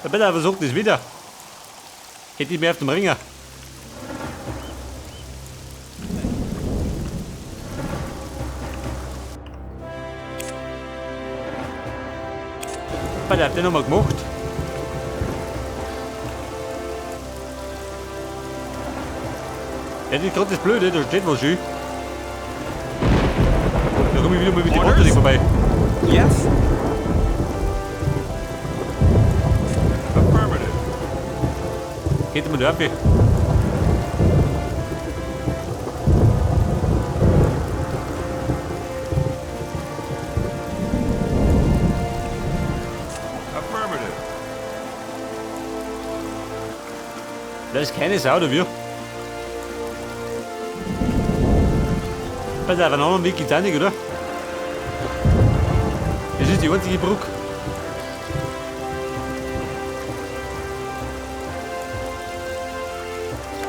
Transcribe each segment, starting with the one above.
Der Peter versucht es wieder. Hätte ich mehr auf dem Ringer. Peter hat den nochmal gemacht. Ja, das ist gerade das Blöde, da steht was schön. Da komme ich wieder mal mit dem Auto nicht vorbei. Yes? Affirmative. Geht immer da. Affirmative. Da ist keine Sau, da wir. Pass auf, einen anderen Weg geht's auch nicht, oder? Das ist die einzige Brücke.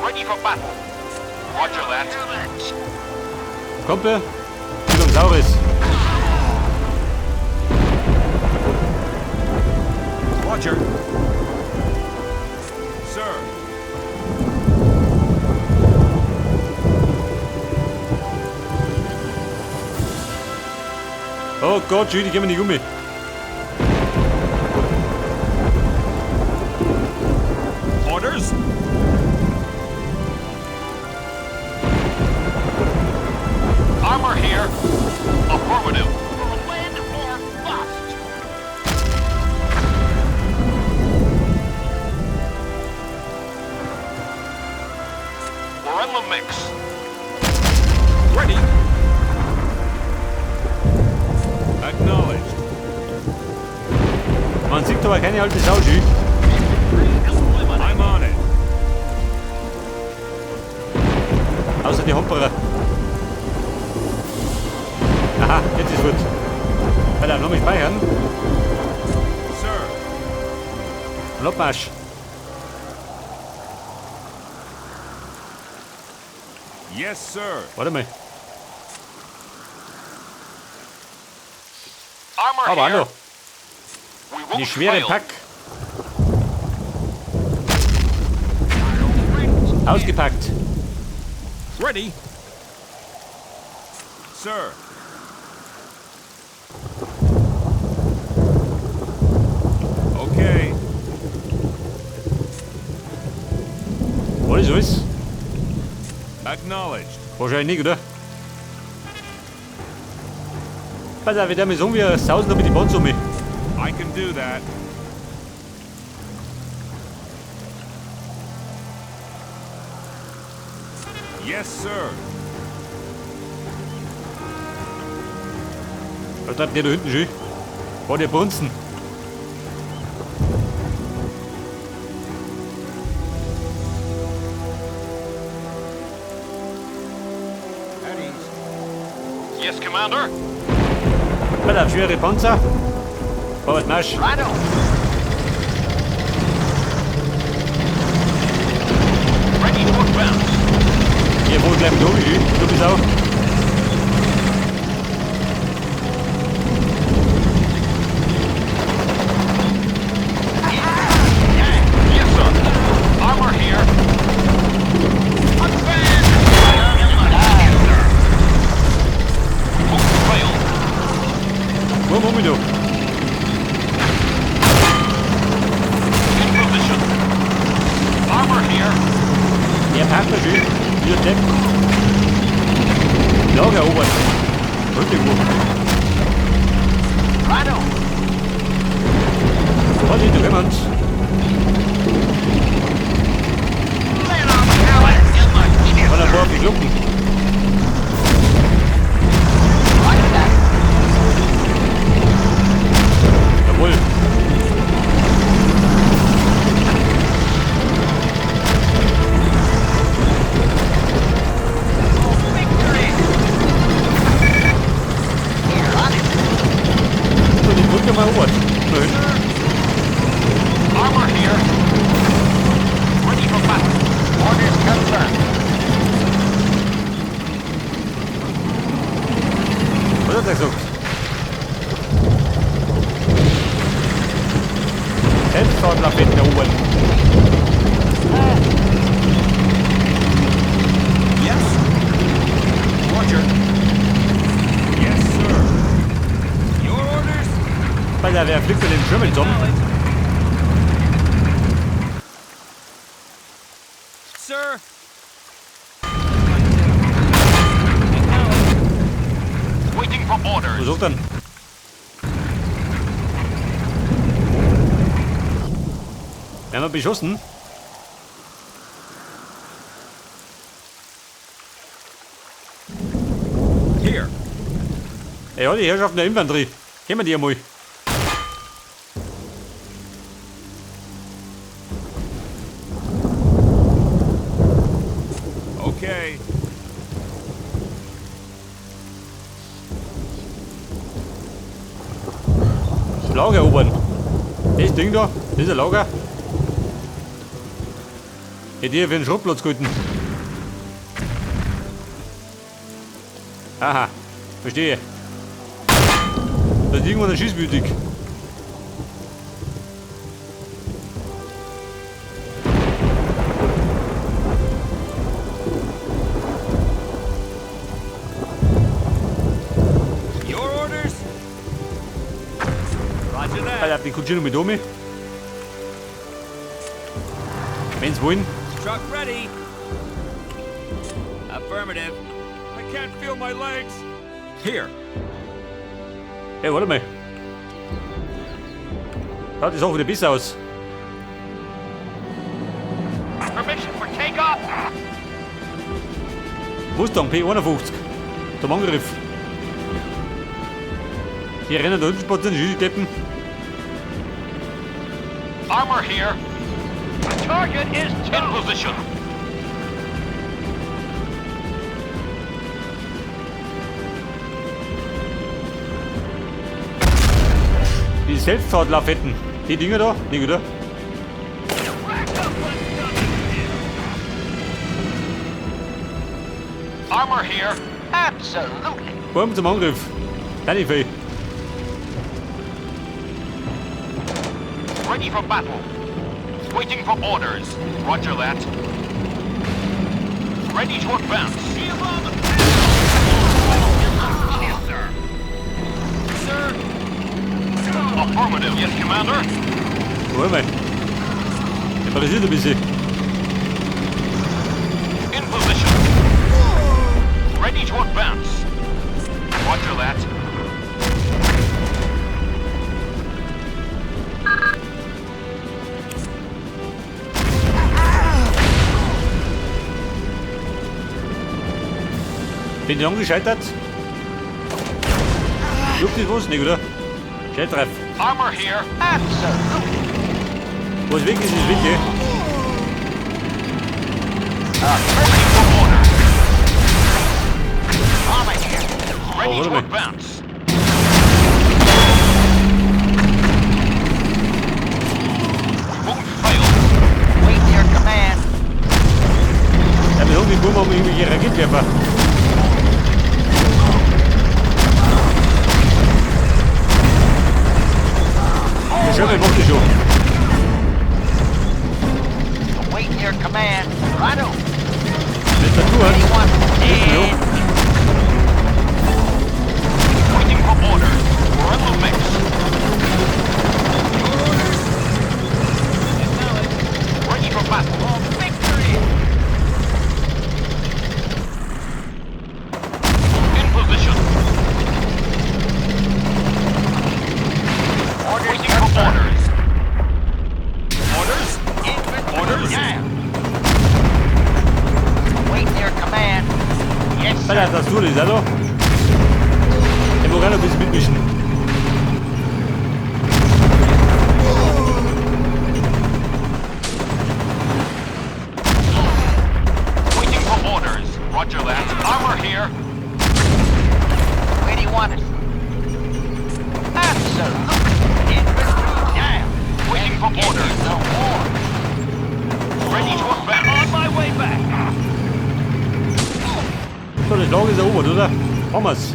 Ready for battle. Roger that. Kumpel, Dinosaurus. Roger. Sir. Oh Gott, schön, die kommen nicht um mich. Orders? Armor here. Affirmative. For a win or bust. We're in the mix. Ready. Acknowledged. Man sieht aber keine alte Sau, schön. I'm on it. Außer die Homperer. Aha, jetzt ist gut. Alter, noch mal speichern. Sir. Und Abmarsch. Yes, sir. Warte mal. Armor Aber here. hallo. We won't Die schwere fail. Pack. Ausgepackt. Ready. Sir. Okay. Was ist alles? Acknowledged. Wahrscheinlich nicht, oder? Pass auf, ich werde mal sagen, wir sausen da mit die Bonze um mich. I can do that. Yes, sir. Was treibt der da hinten schön? War der Brunzen? Yes, Commander. Pass auf, schwere Panzer. Vorwärts Marsch. Righto. Ready to advance. Hier wohl gleich mit oben, du bist auch. Yes, sir. Armor here. Advance! Yes, sir. Won't fail. Wo machen wir da? In position. Armor here. Der Partner schön. Hier Depp. Lager erobert. Richtig gut. Righto. Vorsicht, da kommen sie. Von ein paar auf die Glocken. Roger that. Jawohl. Victory. Here, on it. So, die Brücke mal erobert. Da hinten. Armor here. Ready for battle. Orders confirmed. Selbstfahrtlafetten erobern. Yes. Roger. Yes, sir. Your orders? Alter, wer fliegt denn den Schirm zusammen? Sir. Waiting for orders. Wo sucht denn? Werden wir beschossen? Here. Ja, die Herrschaften der Infanterie. Kennen wir die einmal. Okay. Das Lager erobern. Das Ding da, das ist ein Lager. Hätte ich für den Schrottplatz gehalten. Aha, verstehe. Da ist irgendwann ein schießwütig. Your orders? Roger that. Alter, die Kutsche noch mit um. Wenn's wollen. Truck ready. Affirmative. I can't feel my legs. Here. Ey, warte mal. Schaut das auch wieder besser aus. Permission for takeoff. Mustang P51. Zum Angriff. Die rennen da unten spazieren, Schießdeppen. Armor here. The target is in position. Die Selbstfahrtlafetten. Die Dinger da, nicht oder? Armor here. Absolutely. Buben zum Angriff. Keine viel. Ready for battle. Waiting for orders. Roger that. Ready to advance. Yes, sir. Sir. Affirmative. Yes, Commander. Warte mal. Der passiert ein bisschen. In position. Ready to advance. Roger that. Bin ich angescheitert? Juckt das was? Nicht, oder? Scheitreif. Armor here. Absolutely. Was weg ist, ist weg, eh? Ready for orders. Armor here. Ready Oh, to warte mal. advance. We won't fail. Wait your command. Ja, wir haben die Buben haben irgendwelche Raketenwerfer. Der Schirm macht die schon. Wait your command. Righto. Mit der Tour. Anyone? Ja. Waiting for orders. We're in the mix. Ready for battle. Victory. In position. Orders Waiting for orders. Orders? Infantry Orders? down. Wait your command. Yes, sir. Alter, das tut ist, hallo? Ich muss auch noch ein bisschen mitmischen. Waiting for orders. Roger that. Armor here. Where do you want us? Absolutely. Infantry down. Waiting for Get orders. in the war. Ready to advance. On my way back. So, das Lager ist erobert, oder? Haben wir's.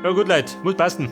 Ja gut, Leute, muss passen.